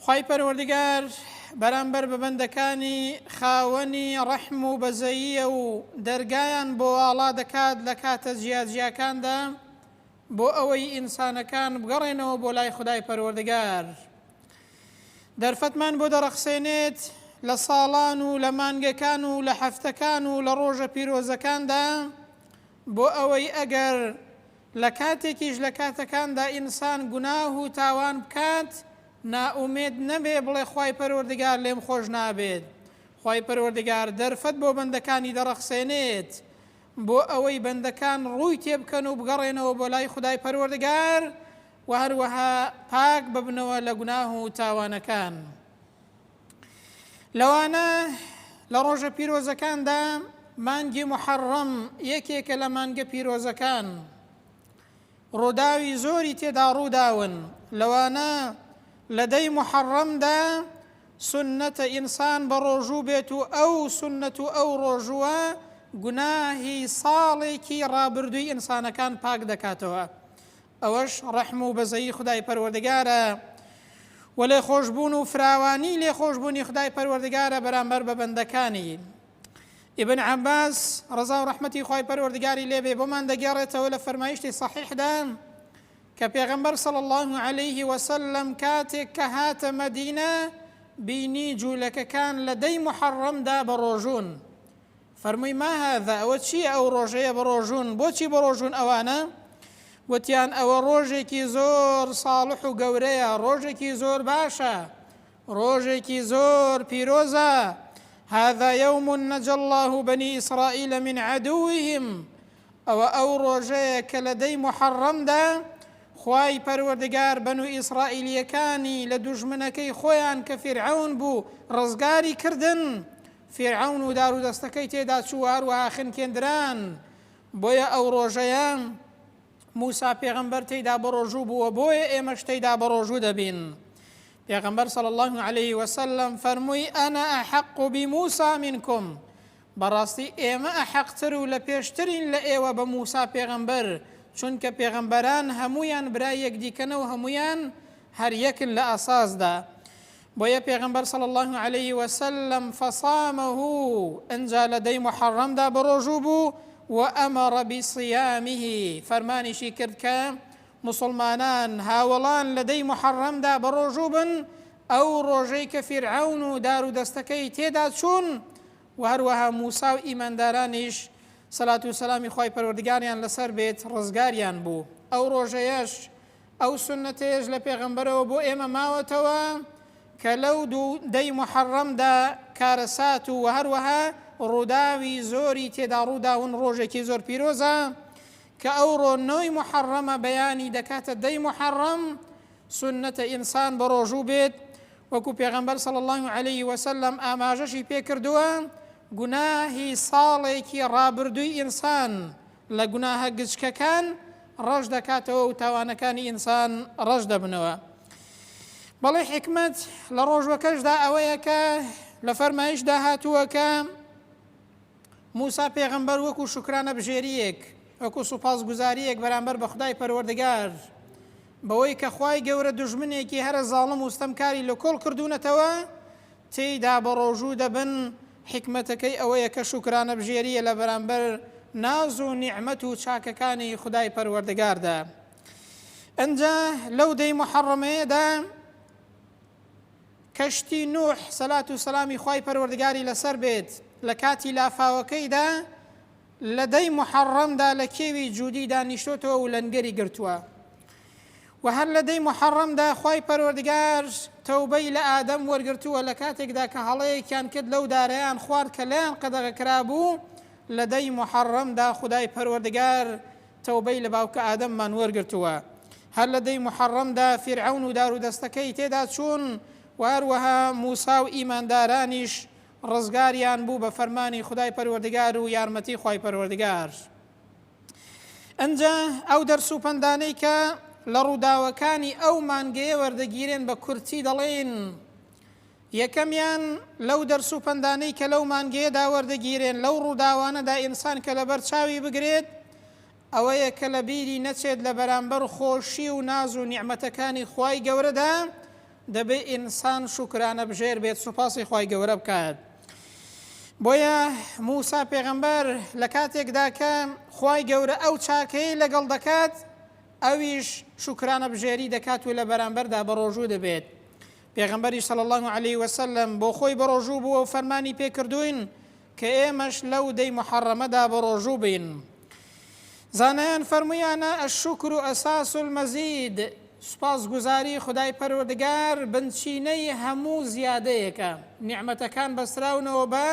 خوای پەروەردگار بەرامبەر بە بەندەکانی خاوەنی ڕەحم و بەزەییە و دەرگایان بۆ واڵا دەکات لە کاتە جیاجیاکاندا بۆ ئەوەی ئینسانەکان بگەڕێنەوە بۆ لای خودای پەروەردگار. دەرفەتمان بۆ دەڕەخسێنێت لە ساڵان و لە مانگەکان و لە هەفتەکان و لە ڕۆژە پیرۆزەکاندا بۆ ئەوەی ئەگەر لە کاتێکیش لە کاتەکاندا ئینسان گوناه و تاوان بکات نائومێد نەبێ بڵێ خوای پەروەردگار لێم خۆش نابێت، خوای پەروەردگار دەرفەت بۆ بەندەکانی دەڕەخسێنێت بۆ ئەوەی بەندەکان ڕووی تێبکەن و بگەڕێنەوە بۆ لای خودای پەروەردگار و هەروەها پاک ببنەوە لە گوناه و تاوانەکان. لەوانە لە ڕۆژە پیرۆزەکاندا مانگی موحەڕەم یەکێکە لە مانگە پیرۆزەکان ڕووداوی زۆری تێدا ڕووداون لەوانە لە دەی موحەڕەمدا سوننەتە ئینسان بە ڕۆژوو بێت و ئەو سوننەت و ئەو ڕۆژووە گوناهی ساڵێکی ڕابردووی ئینسانەکان پاک دەکاتەوە ئەوەش ڕەحم و بەزەیی خودای پەروەردگارە و لێخۆشبوون و فراوانی لێخۆشبوونی خودای پەروەردگارە بەرامبەر بە بەندەکانی. ئیبن عەباس ڕەزا و ڕەحمەتی خوای پەروەردگاری لێبێ بۆمان دەگێڕێتەوە لە فەرمایشتی صحیحدا کە پێغەمبەر صلی الله علیه وسلم کاتێک کە هاتە مەدینە بینی جوولەکەکان لە دەی محەڕەمدا بە ڕۆژوون فەرمووی، ما هذا، ئەوە چییە ئەو ڕۆژەیە بەڕۆژوون، بۆچی بەڕۆژوون ئەوانە؟ گوتیان، ئەوە ڕۆژێکی زۆر ساڵح و گەورەیە، ڕۆژێکی زۆر باشە، ڕۆژێکی زۆر پیرۆزە، هذا یوم نجا اللە بنی اسرائیل من عدوهم، ئەوە ئەو ڕۆژەیە کە لە دەی موحەڕەمدا خوای پەروەردگار بەنو ئیسرائیلییەکانی لە دوژمنەکەی خۆیان کە فیرعەون بوو ڕزگاری کردن، فیرعەون و دارودەستەکەی تێدا چوو و هەروەها خنکێندران، بۆیە ئەو ڕۆژەیە موسا پێغەمبەر تێیدا بەڕۆژوو بوو و بۆیە ئێمەش تێیدا بەڕۆژوو دەبین. پێغەمبەر صلی اللە علیه وسلم فەرمووی، انا احق بموسی منکم، بەڕاستی ئێمە ئەحەقتر و لەپێشترین لە ئێوە بە موسا پێغەمبەر، چونکە پێغەمبەران هەموویان برای یەکدیکەنە و هەموویان هەر یەکن لە ئەساسدا. بۆیە پێغەمبەر صلی اللە علیه وسلم فصامه ئنجا لە دەی موحەڕەمدا بەڕۆژوو بوو وامر بصیامه فەرمانیشی کرد کە موسڵمانان هاوەڵان لە دەی موحەڕەمدا بەڕۆژوو بن ئەو ڕۆژەی کە فیرعەون و دارو دەستەکەی تێدا چوون و هەروەها موسا و ئیماندارانیش سەلات و سەلامی خوای پەروەردگاریان لەسەر بێت ڕزگاریان بوو ئەو ڕۆژەیەش ئەو سوننەتەیش لە پێغەمبەرەوە بۆ ئێمە ماوەتەوە کە لەو دوو دەی موحەڕەمدا کارەسات و هەروەها ڕووداوی زۆری تێدا ڕووداون ڕۆژێکی زۆر پیرۆزە کە ئەوڕۆ نۆی موحەڕەمە بەیانی دەکاتە دەی موحەڕەم سوننەتە ئینسان بە ڕۆژوو بێت وەکو پێغەمبەر صلی اللە علیه وسلم ئاماژەشی پێکردووە گوناهی ساڵێکی ڕابردووی ئینسان لە گوناهە گچکەکان ڕەش دەکاتەوە و تاوانەکانی ئینسان ڕەش دەبنەوە. بەڵێ حیکمەت لە ڕۆژوەکەشدا ئەوەیە کە لە فەرمایشدا هاتووە کە موسا پێغەمبەر وەکو شوکرانە بژێریەک وەکو سوپاسگوزاریەک بەرامبەر بە خودای پەروەردگار بەوەی کە خوای گەورە دوژمنێکی هەرە زاڵم و ستەمکاری لە کۆڵ کردوونەتەوە تێیدا بەڕۆژوو دەبن، حیکمەتەکەی ئەوەیە کە شوکرانەبژێرییە لە بەرامبەر ناز و نیعمەت و چاکەکانی خودای پەروەردگاردا. ئنجا لەو دەی موحەڕەمەیەدا کەشتی نوح سەلات و سەلامی خوای پەروەردگاری لەسەر بێت لە کاتی لافاوەکەیدا لە دەی موحەڕەمدا لە کێوی جودیدا نیشتۆتەوە و لەنگەری گرتووە وە هەر لە دەی موحەڕەمدا خوای پەروەردگار تەوبەی لە ئادەم وەرگرتووە لە کاتێکدا کە هەڵەیەکیان کرد لەو دارەیان خوارد کە لێیان قەدەغە کرابوو لە دەی موحەڕەمدا خودای پەروەردگار تەوبەی لە باوکە ئادەممان وەرگرتووە هەر لە دەی موحەڕەمدا فیرعەون و دارودەستەکەی تێدا چوون و هەروەها موسا و ئیماندارانیش ڕزگاریان بوو بە فەرمانی خودای پەروەردگار و یارمەتی خوای پەروەردگار. ئنجا ئەو دەرس و پەندانەی کە لە ڕووداوەکانی ئەو مانگەیە وەردەگیرێن بە کورتی دەڵێین، یەکەمیان لەو دەرس و پەندانەی کە لەو مانگەیەدا وەردەگیرێن لەو ڕووداوانەدا ئینسان کە لەبەر چاوی بگرێت ئەوەیە کە لە بیری نەچێت لە بەرامبەر خۆشی و ناز و نیعمەتەکانی خوای گەورەدا. دەبێ ئینسان شوکرانەبژێر بێت سوپاسی خوای گەورە بکات. بۆیە موسا پێغەمبەر لە کاتێکدا کە خوای گەورە ئەو چاکەیەی لەگەڵ دەکات ئەویش شوکرانەبژێری دەکات و لە بەرامبەردا بەڕۆژوو دەبێت. پێغەمبەریش صلی اللە علیە وسلم بۆ خۆی بەڕۆژوو بووە و فەرمانی پێکردووین کە ئێمەش لەو دەی موحەڕەمەدا بەڕۆژوو بین. زانایان فەرموویانە، الشکر اساس المزید، سوپاسگوزاری خودای پەروەردگار بنچینەی هەموو زیادەیەکە، نیعمەتەکان بەستراونەوە بە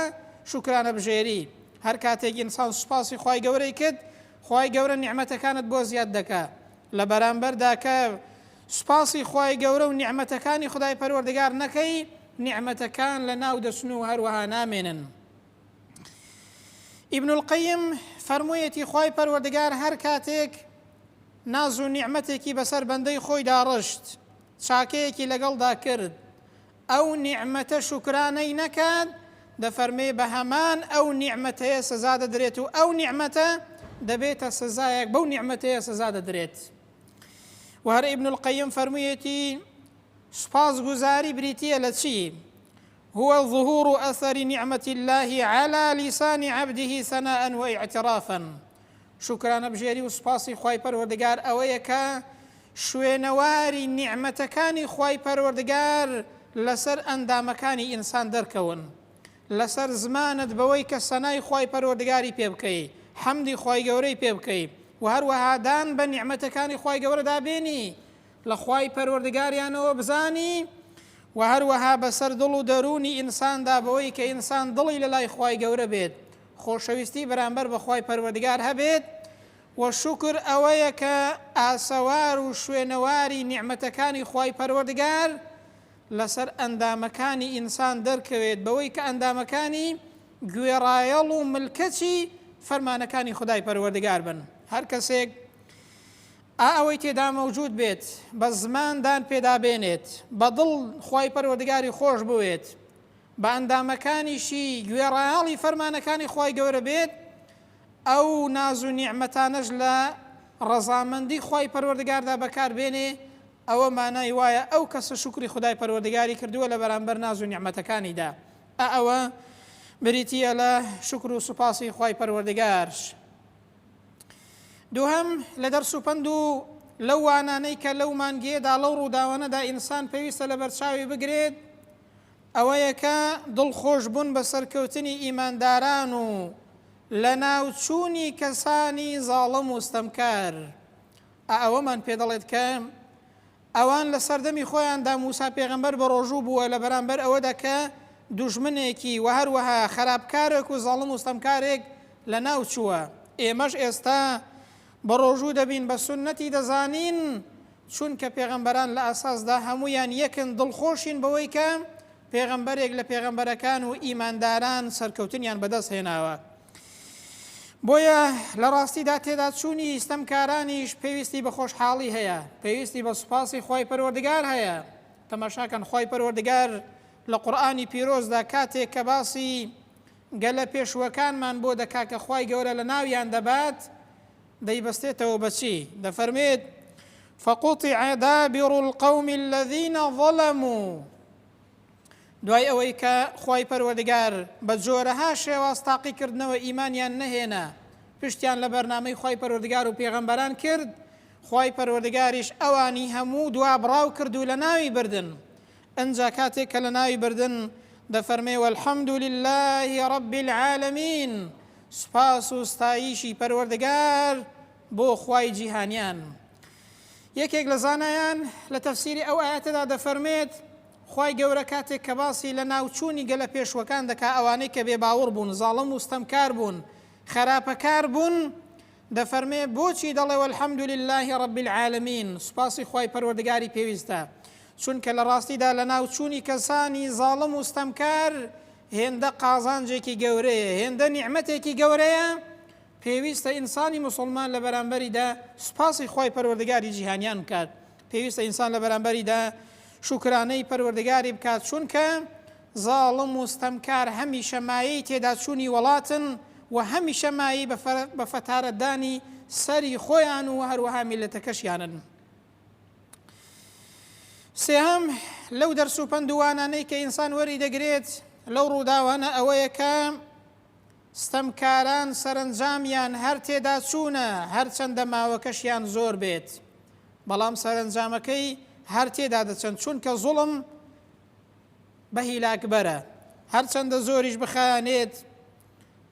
شوکرانەبژێری، هەر کاتێک ئینسان سوپاسی خوای گەورەی کرد، خوای گەورە نیعمەتەکانت بۆ زیاد دەکا، لە بەرامبەردا کە سوپاسی خوای گەورە و نیعمەتەکانی خودای پەروەردگار نەکەی، نیعمەتەکان لەناو دەچن و هەروەها نامێنن. ئیبن القیم فەرموویەتی خوای پەروەردگار هەر کاتێک ناز و نیعمەتێکی بەسەر بەندەی خۆیدا ڕشت، چاکەیەکی لەگەڵدا کرد، ئەو نیعمەتە شوکرانەی نەکات، دەفەرمێ بە هەمان ئەو نیعمەتەیە سزا دەدرێت و ئەو نیعمەتە دەبێتە سزایەک بەو نیعمەتەیە سزا دەدرێت. وە هەر ئیبن القیم فەرموویەتی سوپاس گوزاری بریتییە لە چی؟ هو ظهور اثر نعمة اللە علی لسان عبده ثناء و اعترافا شوکرانەبژێری و سوپاسی خوای پەروەردگار ئەوەیە کە شوێنەواری نیعمەتەکانی خوای پەروەردگار لەسەر ئەندامەکانی ئینسان دەرکەون لەسەر زمانت بەوەی کە سەنای خوای پەروەردگاری پێ بکەی حەمدی خوای گەورەی پێ بکەی و هەروەها دان بە نیعمەتەکانی خوای گەورەدا بێنی لە خوای پەروەردگاریانەوە بزانی و هەروەها بەسەر دڵ و دەروونی ئینساندا بەوەی کە ئینسان دڵی لەلای خوای گەورە بێت خۆشەویستی بەرامبەر بە خوای پەروەردگار هەبێت و شوکر ئەوەیە کە ئاسەوار و شوێنەواری نیعمەتەکانی خوای پەروەردگار لەسەر ئەندامەکانی ئینسان دەرکەوێت بەوەی کە ئەندامەکانی گوێڕایەڵ و ملکەچی فەرمانەکانی خودای پەروەردگار بن هەر کەسێک ئا ئەوەی تێدا مەوجود بێت بە زمان دان پێدا بێنێت بە دڵ خوای پەروەردگاری خۆش بوێت بە ئەندامەکانیشی گوێڕایەڵی فەرمانەکانی خوای گەورە بێت ئەو ناز و نیعمەتانەش لە ڕەزامەندی خوای پەروەردگاردا بەکار بێنێ ئەوە مانای وایە ئەو کەسە شوکری خودای پەروەردگاری کردووە لە بەرامبەر ناز و نیعمەتەکانیدا ئا ئەوە بریتییە لە شوکر و سوپاسی خوای پەروەردگار. دووهەم، لە دەرس و پەند و لەو وانانەی کە لەو مانگییەدا لەو ڕووداوانەدا ئینسان پێویستە لەبەرچاوی بگرێت ئەوەیە کە دڵخۆشبوون بە سەرکەوتنی ئیمانداران و لەناوچوونی کەسانی زاڵم و ستەمکار. ئا ئەوەمان پێ دەڵێت کە ئەوان لە سەردەمی خۆیاندا موسا پێغەمبەر بەڕۆژوو بووە لە بەرامبەر ئەوەدا کە دوژمنێکی وە هەروەها خەراپکارێک و زاڵم و ستەمکارێک لەناو چووە ئێمەش ئێستا بەڕۆژوو دەبین بە سوننەتی دەزانین چونکە پێغەمبەران لە ئەساسدا هەموویان یەکن دڵخۆشین بەوەی کە پێغەمبەرێک لە پێغەمبەرەکان و ئیمانداران سەرکەوتنیان بەدەست هێناوە. بۆیە لە ڕاستیدا تێداچوونی ستەمکارانیش پێویستی بە خۆشحاڵی هەیە، پێویستی بە سوپاسی خوای پەروەردگار هەیە. تەماشاکەن خوای پەروەردگار لە قورئانی پیرۆزدا کاتێک کە باسی گەلە پێشووەکانمان بۆ دەکا کە خوای گەورە لە ناویان دەبات دەیبەستێتەوە بە چی؟ دەفەرمێت، فقطع دابر القوم الذین ظلموا دوای ئەوەی کە خوای پەروەردگار بە جۆرەها شێواز تاقیکردنەوە ئیمانیان نەهێنا پشتیان لە بەرنامەی خوای پەروەردگار و پێغەمبەران کرد خوای پەروەردگاریش ئەوانی هەموو دوابڕاو کرد و لەناوی بردن ئنجا کاتێک کە لەناوی بردن دەفەرمێ والحمد لله رب العالمین سوپاس و ستایشی پەروەردگار بۆ خوای جیهانیان یەکێک لە زانایان لە تەفسیری ئەو ئایەتەدا دەفەرمێت خوای گەورە کاتێک کە باسی لە ناوچوونی گەلە پێشوەکان دەکا ئەوانەی کە بێ باوڕ بوون زاڵم و ستەمکار بوون خەراپەکار بوون دەفەرمێ بۆچی دەڵێ والحمد لله رب العالمین سوپاسی خوای پەروەردگاری پێویستە چونکە لە ڕاستیدا لە ناوچوونی کەسانی زاڵم و ستەمکار هێندە قازانجێکی گەورەیە هێندە نیعمەتێکی گەورەیە پێویستە ئینسانی موسڵمان لە بەرامبەریدا سوپاسی خوای پەروەردگاری جیهانیان بکات، پێویستە ئینسان لە بەرامبەریدا شوکرانەی پەروەردگاری بکات، چونکە زاڵم و ستەمکار هەمیشە مایەی تێداچوونی وەڵاتن و هەمیشە مایەی بە فەتارەدانی سەری خۆیان و هەروەها میللەتەکەشیانن. سێهەم، لەو دەرس و پەند و وانانەی کە ئینسان وەری دەگرێت لەو ڕووداوانە ئەوەیە کە ستەمکاران سەرەنجامیان هەر تێداچوونە هەرچەندە ماوەکەشیان زۆر بێت بەڵام سەرەنجامەکەی هەر تێدا دەچن چونکە زوڵم بە هیلاکبەرە هەرچەندە زۆریش بخایەنێت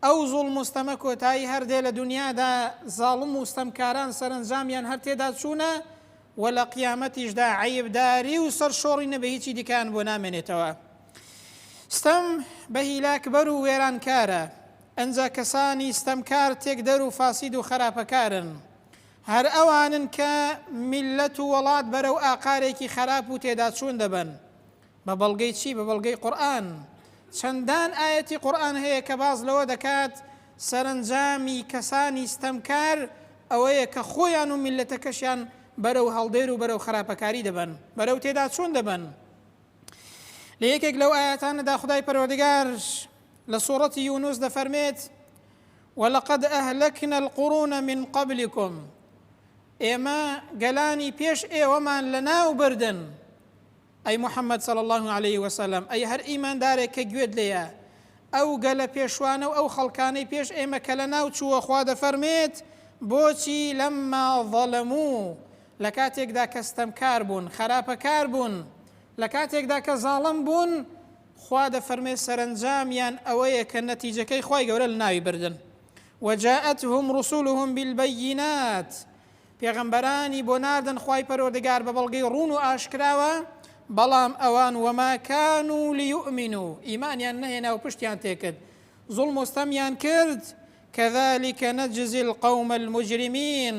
ئەو زوڵم و ستەمە کۆتایی هەر دێ لە دونیادا زاڵم و ستەمکاران سەرەنجامیان هەر تێدا چوونە و لە قیامەتیشدا عەیبداری و سەرشۆڕی نەبێ هیچی دیکەیان بۆ نامێنێتەوە. ستەم بە هیلاکبەر و وێرانکارە، ئەنجا کەسانی ستەمکار تێکدەر و فاسید و خەراپەکارن. هەر ئەوانن کە میللەت و وەڵات بەرەو ئاقارێکی خەراپ و تێداچوون دەبەن. بە بەڵگەی چی؟ بە بەڵگەی قورئان. چەندان ئایەتی قورئان هەیە کە باس لەوە دەکات سەرەنجامی کەسانی ستەمکار ئەوەیە کە خۆیان و میللەتەکەشیان بەرەو هەڵدێر و بەرەو خراپەکاری دەبەن، بەرەو تێداچوون دەبەن. لە یەکێک لەو ئایەتانەدا خودای پەروەردگار لە سوڕەتی یونس دەفەرمێت ولقد أهلكنا القرون من قبلكم ئێمە گەلانی پێش ئێوەمان لەناو بردن ئەی محمد صلی اللە علیە وسلم ئەی هەر ئیماندارێک کە گوێت لێیە ئەو گەلە پێشوانە و ئەو خەڵکانەی پێش ئێمە کە لەناو چووە خوا دەفەرمێت بۆچی لما ظلموا لە کاتێکدا کە ستەمکار بوون خەراپەکار بوون لە کاتێکدا کە زاڵم بوون خوا دەفەرمێت سەرەنجامیان ئەوەیە کە نەتیجەکەی خوای گەورە لەناوی بردن وجاءتهم رسلهم بالبينات پێغەمبەرانی بۆ ناردن خوای پەروەردگار بە بەڵگەی ڕوون و ئاشکراوە، بەڵام ئەوان وما کانوا لیومنوا ئیمانیان نەهێنا و پشتیان تێکرد زوڵم و ستەمیان کرد، کذلک نجزی القوم المجرمین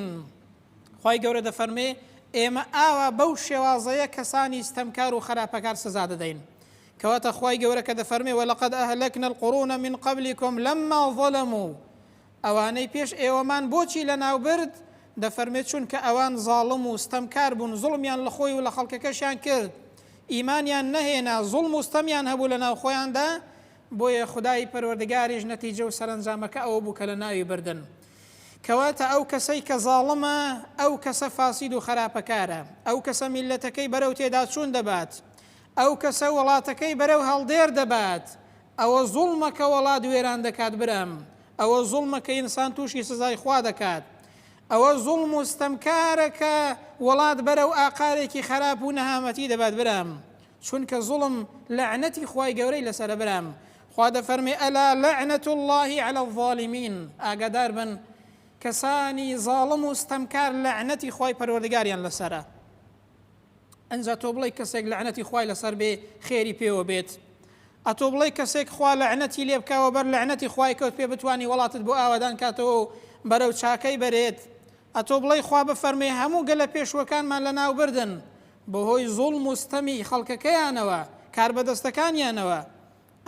خوای گەورە دەفەرمێ ئێمە ئاوا بەو شێوازەیە کەسانی ستەمکار و خراپەکار سزا دەدەین. کەواتە خوای گەورە کە دەفەرمێ ولقد اهلکنا القرون من قبلکم لما ظلموا ئەوانەی پێش ئێوەمان بۆچی لەناو برد؟ دەفەرمێت چونکە ئەوان زاڵم و ستەمکار بوون زوڵمیان لە خۆی و لە خەڵکەکەشیان کرد ئیمانیان نەهێنا زوڵم و ستەمیان هەبوو لەناو خۆیاندا بۆیە خودای پەروەردگاریش نەتیجە و سەرەنجامەکە ئەوە بوو کە لەناوی بردن کەواتە ئەو کەسەی کە زاڵمە ئەو کەسە فاسید و خەراپەکارە ئەو کەسە میللەتەکەی بەرەو تێداچوون دەبات ئەو کەسە وڵاتەکەی بەرەو هەڵدێر دەبات ئەوە زوڵمە کە وەڵات وێران دەکات برام ئەوە زوڵمە کە ئینسان توشی سزای خوا دەکات ئەوە زوڵم و ستەمکارە کە وەڵات بەرەو ئاقارێکی خەراپ و نەهامەتی دەبات برام چونکە زوڵم لەعنەتی خوای گەورەی لەسەرە برام خوا دەفەرمێ الا لعنة اللە علی الظالمین ئاگادار بن کەسانی زاڵم و ستەمکار لەعنەتی خوای پەروەردگاریان لەسەرە. ئەنجا تۆ بڵێی کەسێک لەعنەتی خوای لەسەر بێ خێری پێوە بێت؟ ئەتۆ بڵێی کەسێک خوا لەعنەتی لێ بکا وەبەر لەعنەتی خوای کەوت پێ بتوانی وەڵاتت بۆ ئاوەدان کاتەوە و بەرەو چاکەی بەرێت؟ ئەتۆ بڵێی خوا بفەرمێ هەموو گەلە پێشووەکانمان لەناو بردن بەهۆی زوڵم و ستەمی خەڵکەکەیانەوە کاربەدەستەکانیانەوە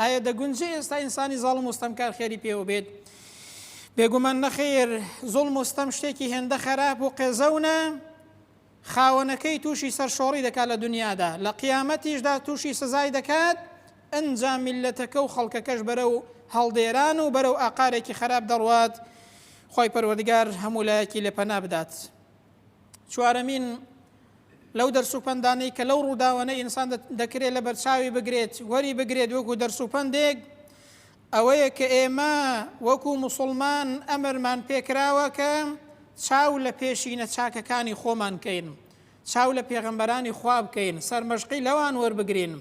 ئایا دەگونجێ ئێستا ئینسانی زاڵم و ستەمکار خێری پێوە بێت؟ بێگومان نەخێر زوڵم و ستەم شتێکی هێندە خەراپ و قێزەونە خاوەنەکەی تووشی سەرشۆڕی دەکات لە دونیادا، لە قیامەتیشدا تووشی سزای دەکات، ئنجا میللەتەکە و خەڵکەکەش بەرەو هەڵدێران و بەرەو ئاقارێکی خەراپ دەڕوات، خوای پەروەردگار هەموو لایەکی لێ پەنا بدات. چوارەمین، لەو دەرس و پەندانەی کە لەو ڕووداوانە ئینسان دەکرێت لەبەرچاوی بگرێت، وەری بگرێت وەکو دەرس و پەندێک، ئەوەیە کە ئێمە وەکو موسوڵمان ئەمرمان پێکراوە کە چاو لە پێشینە چاکەکانی خۆمان کەین، چاو لە پێغەمبەرانی خوا بکەین، سەرمەشقی لەوان وەربگرین،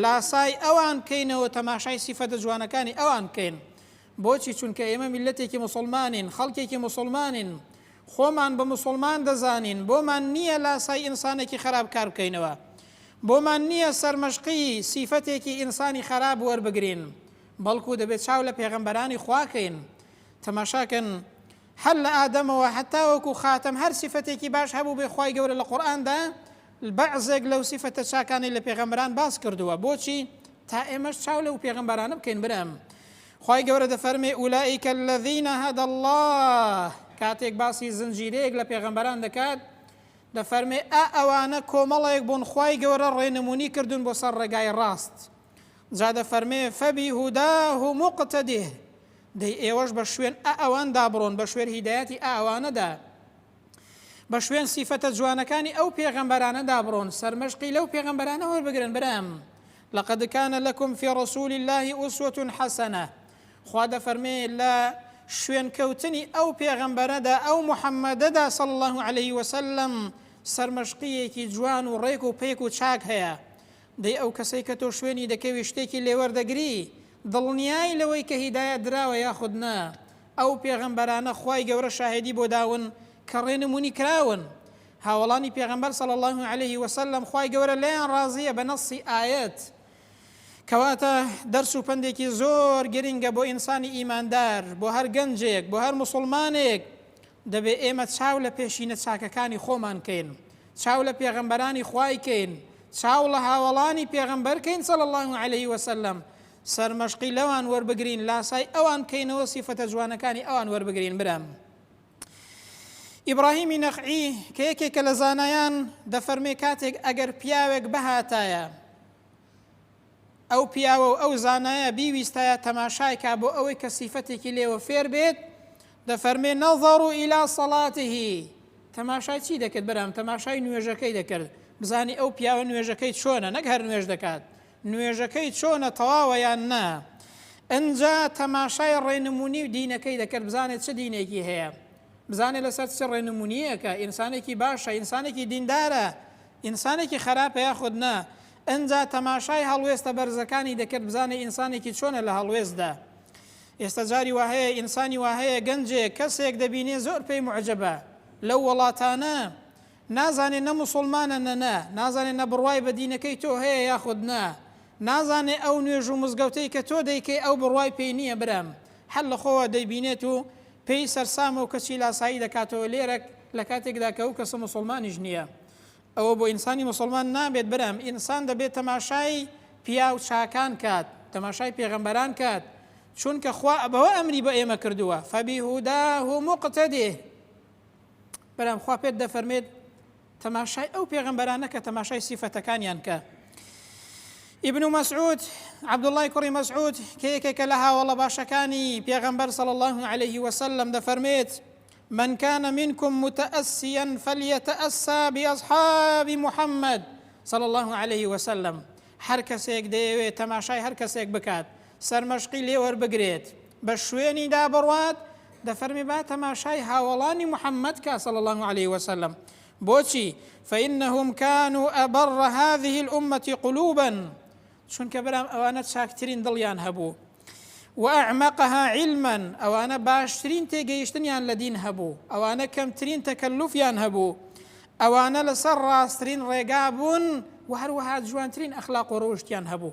لاسای ئەوان بکەینەوە، تەماشای سیفەتە جوانەکانی ئەوان بکەین. بۆچی؟ چونکە ئێمە میللەتێکی موسوڵمانین، خەڵکێکی موسوڵمانین، خۆمان بە موسوڵمان دەزانین، بۆمان نییە لاسای ئینسانێکی خەراپ کار بکەینەوە. بۆمان نییە سەرمەشقی سیفەتێکی ئینسانی خەراپ وەربگرین، بەڵکو دەبێت چاو لە پێغەمبەرانی خوا کەین. تەماشاکەن هەر لە ئادەمەوە هەتاوەکو خاتەم هەر سیفەتێکی باش هەبووبێ خوای گەورە لە قورئاندا بەعزێک لەو سیفەتە چاکانەی لە پێغەمبەران باس کردووە. بۆچی؟ تا ئێمەش چاو لەو پێغەمبەرانە بکەین برام. خوای گەورە دەفەرمێ اولئک الذین هدی اللە کاتێک باسی زنجیرەیەک لە پێغەمبەران دەکات دەفەرمێ، ئا ئەوانە کۆمەڵێک بوون خوای گەورە ڕێنمونی کردوون بۆ سەر ڕێگای ڕاست. جا دەفەرمێ، فبهداه مقتده، دەی ئێوەش بە شوێن ئا ئەواندا بڕۆن، بە شوێن هیدایەتی ئا ئەوانەدا. بە شوێن سیفەتە جوانەکانی ئەو پێغەمبەرانەدا بڕۆن، سەرمەشقی لەو پێغەمبەرانە وەربگرن برام. لقد کان لکم فی رسول اللە اسوە حسنە، خوا دەفەرمێ لە شوێنکەوتنی ئەو پێغەمبەرەدا، ئەو محمدەدا صلی اللە علیه وسلم، سەرمەشقییەکی جوان و ڕێک و پێک و چاک هەیە. دەی ئەو کەسەی کە تۆ شوێنی دەکەوی شتێکی لێوەردەگری، دڵنیای لەوەی کە هیدایەت دراوە یاخود نا؟ ئەو پێغەمبەرانە خوای گەورە شاهێدی بۆ داون کە ڕێنمونی کراون. هاوەڵانی پێغەمبەر صلی اللە علیه وسلم خوای گەورە لێیان ڕازیە بە نەصی ئایەت. کەواتە دەرس و پەندێکی زۆر گرنگە بۆ ئینسانی ئیماندار، بۆ هەر گەنجێک، بۆ هەر موسوڵمانێک، دەبێ ئێمە چاو لە پێشینە چاکەکانی خۆمان کەین، چاو لە پێغەمبەرانی خوای کەین، چاو ڵە هاوەڵانی پێغەمبەر کەین صلی اللە علیه وسلم، سەرمەشقی لەوان وەربگرین، لاسای ئەوان بکەینەوە، سیفەتە جوانەکانی ئەوان وەربگرین برام. ئیبراهیمی نەخعی کە یەکێکە لە زانایان دەفەرمێ کاتێک ئەگەر پیاوێک بهاتایە ئەو پیاوە و ئەو زانایە بیویستایە تەماشای کا بۆ ئەوەی کە سیفەتێکی لێوە فێر بێت دەفەرمێ نەظەڕو ئیلا سەڵاته تەماشای چی دەکرد برام تەماشای نوێژەکەی دەکرد بزانی ئەو پیاوە نوێژەکەی چۆنە نەک هەر نوێژ دەکات نوێژەکەی چۆنە تەواوە یان نا ئنجا تەماشای ڕێنمونی و دینەکەی دەکرد بزانێت چ دینێکی هەیە بزانێت لەسەر چ ڕێنمونیەکە ئینسانێکی باشە ئینسانێکی دیندارە ئینسانێکی خراپە یاخود نا ئنجا تەماشای هەڵوێستە بەرزەکانی دەکرد بزانێت ئینسانێکی چۆنە لە هەڵوێستدا ئێستا جاری وا هەیە ئینسانی وا هەیە گەنجێک کەسێک دەبینێ زۆر پێی معجبە لەو وڵاتانە نازانێ نە موسوڵمانە نە نا، نازانێ نە بڕوای بە دینەکەی تۆ هەیە یاخود نا، نازانێ ئەو نوێژ و مزگەوتەی کە تۆ دەیکەی ئەو بڕوای پێی نییە برام، هەر لە خۆوە دەیبینێت و پێی سەرسامە و کەچی لاسایی دەکاتەوە لێرە لە کاتێکدا کە ئەو کەسە موسوڵمانیش نییە. ئەوە بۆ ئینسانی موسوڵمان نابێت برام، ئینسان دەبێت تەماشای پیاو چاکان کات، تەماشای پێغەمبەران کات، چونکە خوا بەوە ئەمری بە ئێمە کردووە، فبهداه مقتده. برام خوا پێت دەفەرمێت تەماشای ئەو پێغەمبەرانە کە تەماشای سیفەتەکانیان کە ئیبن مەسعود عەبدوڵای کوڕی مەسعود کە یەکێکە لە هاوەڵە باشەکانی پێغەمبەر صلی الله علیه وسلم دەفەرمێت من كان منكم متأسيا فليتأسى بأصحاب محمد صلى الله عليه وسلم هەر کەسێک دەیەوێت تەماشای هەر کەسێک بکات سەرمەشقی لێ وەربگرێت بە شوێنیدا بڕوات دەفەرمێ با تەماشای هاوەڵانی محمد کا صلی اللە علیه وسلم بۆچی فانهم كانوا ابر هذه الامة قلوبا چونکە برام ئەوانە چاکترین دڵیان هەبوو وأعمقها علما ئەوانە باشترین تێگەیشتنیان لە دین هەبوو ئەوانە کەمترین تەکەلوفیان هەبوو ئەوانە لەسەر ڕاستترین ڕێگا بوون و هەروەها جوانترین ئەخلاق و ڕەوشتیان هەبوو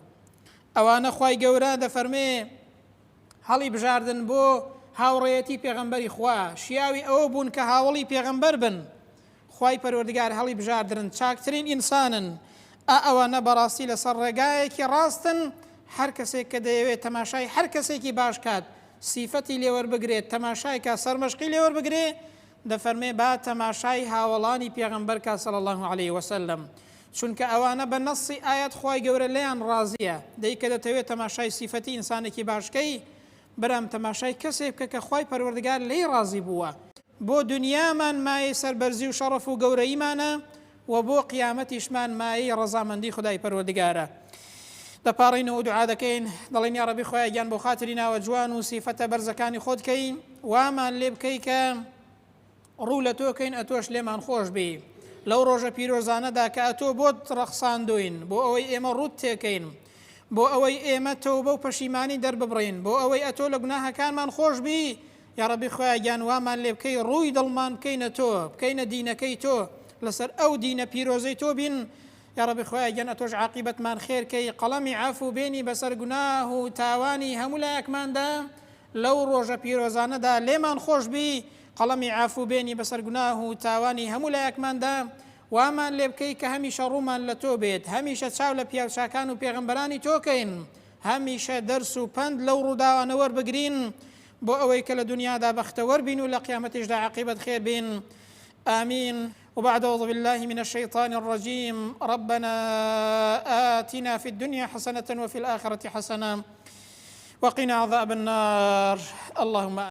ئەوانە خوای گەورە دەفەرمێ هەڵی بژاردن بۆ هاوڕێیەتی پێغەمبەری خوا شیاوی ئەوە بوون کە هاوڵی پێغەمبەر بن خوای پەروەردگار هەڵی بژاردرن چاکترین ئینسانن ئا ئەوانە بەڕاستی لەسەر ڕێگایەکی ڕاستن هەر کەسێک کە دەیەوێت تەماشای هەر کەسێکی باش کات سیفەتی لێوەربگرێت تەماشای کا سەرمەشقی لێوەربگرێ دەفەرمێ با تەماشای هاوەڵانی پێغەمبەر کا صلی اللە علیە وسلم چونکە ئەوانە بە نەصی ئایەت خوای گەورە لێیان ڕازیە دەی کە دەتەوێ تەماشای سیفەتی ئینسانێکی باش کەی برام تەماشای کەسێ بکە کە خوای پەروەردگار لێی ڕازی بووە بۆ دونیامان مایەی سەربەرزی و شەڕەف و گەورەییمانە وە بۆ قیامەتیشمان مایەی ڕەزامەندی خودای پەروەردگارە دەپاڕێینەوە و دوعا دەکەین دەڵێین یاڕەبی خوایە گیان بۆ خاتری ناوە جوان و سیفەتە بەرزەکانی خۆت کەی وامان لێ بکەی کە ڕوو لە تۆ کەین ئەتۆش لێمان خۆش بی لەو ڕۆژە پیرۆزانەدا کە ئەتۆ بۆت ڕەخساندوین بۆ ئەوەی ئێمە ڕووت تێکەین بۆ ئەوەی ئێمە تەوبە و پەشیمانی دەرببڕین بۆ ئەوەی ئەتۆ لە گوناهەکانمان خۆش بی یاڕەبی خوایە گیان وامان لێ بکەی ڕووی دڵمان بکەینە تۆ بکەینە دینەکەی تۆ لەسەر ئەو دینە پیرۆزەی تۆ بین یاڕەبی خوایە گیان ئەتۆش عاقیبەتمان خێر کەی قەڵەمی عەفو بێنی بەسەر گوناه و تاوانی هەموو لایەکماندا لەو ڕۆژە پیرۆزانەدا لێمان خۆش بی قەڵەمی عەفو بێنی بەسەر گوناه و تاوانی هەموو لایەکماندا وامان لێ بکەی کە هەمیشە ڕوومان لە تۆ بێت هەمیشە چاو لە پیاوچاکان و پێغەمبەرانی تۆ کەین هەمیشە دەرس و پەند لەو ڕووداوانە وەربگرین بۆ ئەوەی کە لە دونیادا بەختەوەر بین و لە قیامەتیشدا عاقیبەت خێر بین آمین وبعد أعوذ بالله من الشيطان الرجيم ربنا آتنا في الدنيا حسنة وفي الآخرة حسنة وقنا عذاب النار اللهم.